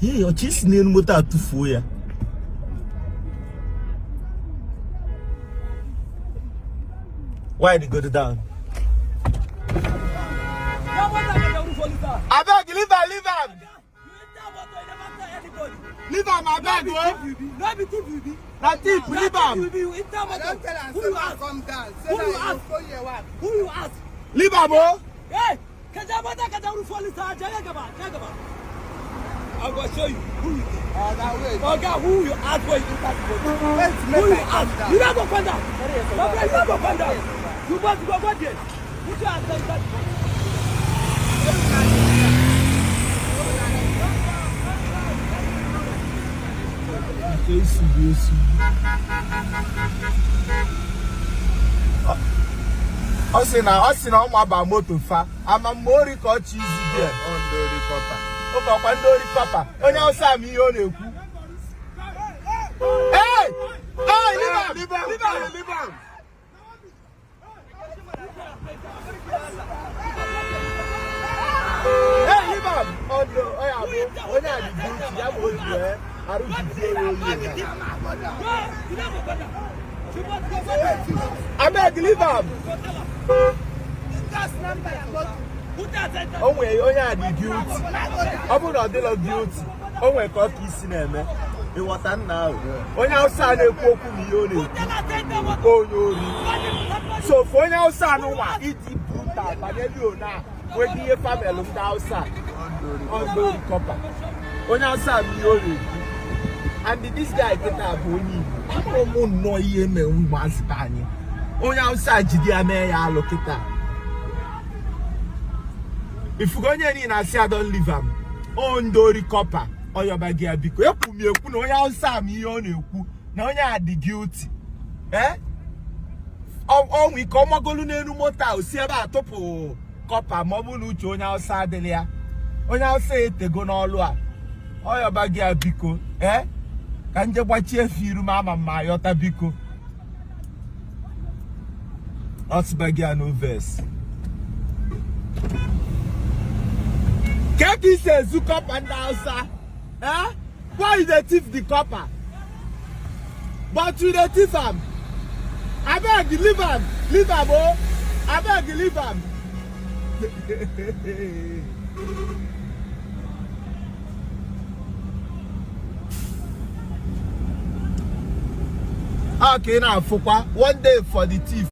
Ee, ọ chọ isi n'elu moto a tụfuo ya. Why go down? Abeg, leave am, leave am. Leave am, abeg o. No be thief you be. Na thief, leave am. You be you enter I motor. don tell am Who say you make ask? come down. Say Who na you you ask? go here wa. Who you ask? Leave am o. Hey, ka ja mota ka ja wurin police ja gaba, ja gaba. I go show you who you be. Oga wait. Oga, who you ask for you enter the motor? Wait Who make you I come ask? down. You no go come down. My friend, you no go come down. You must go go there. Put your hands inside the motor. Nke isi bụ esi. Ọ sị na ọ maba moto fa ama mma ori ka ọ chọ izu bịa. Ọ ndị ori corper. Ụka ọkwa ndị ori corper. Onye Hausa ama ihe ọ na-ekwu. Hey! Hey, leave am! Leave am, Leave am! leave am. Hey, leave am! Oh no, ọ ya bụ onye a dị guilty, ya bụ o ji wee arụ jizie ya oyi na. You no go come down. You must go go there. Abeg, leave am! Go tell am. Put your hands inside. O nwere onye a dị guilty. Ọ bụrụ na ọ dịlọ guilty, o nwere ka ọ ka isi na-eme. Ịghọta nna ahụ. Onye Hausa na-ekwu okwu na ihe ọ na-ekwu. Tell her send the motor. Onye ori. So for onye Hausa anụnwa ịdị brutal banyere ona a nweta ihe family ndị Hausa ndị ori corper. Onye Hausa bụ ihe ọ na-ekwu. And this guy kịta bụ onye Igbo. Ahụrụ m nnọọ ihe mere ụmụazị be anyị. Onye Hausa jide ya mee ya alụ kịta. Ifugo onye niile asị ya don leave am. O ndị ori corper ọyọba gị ya biko. Ekwu m ekwu na onye Hausa ama ihe ọ na-ekwu na onye a dị guilty. Eh? Ọ nwee ike ọ magolu n'elu moto a o si ebe a tụpụ copper ma ọ bụrụ na uche onye Hausa adịghị ya. Onye Hausa etego n'ọlụ a. Ọyọba gị ya biko. Eh? Ka nje gbachie efe iru m ama m ma ayọta biko. Ọ sịba gị ya no vex. Ka ka isi ezu copper ndị Hausa? Eh? Why you dey thief the copper? But you dey thief am. Abeg leave am, leave am o. Abeg leave am. Ọ ka ị na-afụkwa one day for the thief.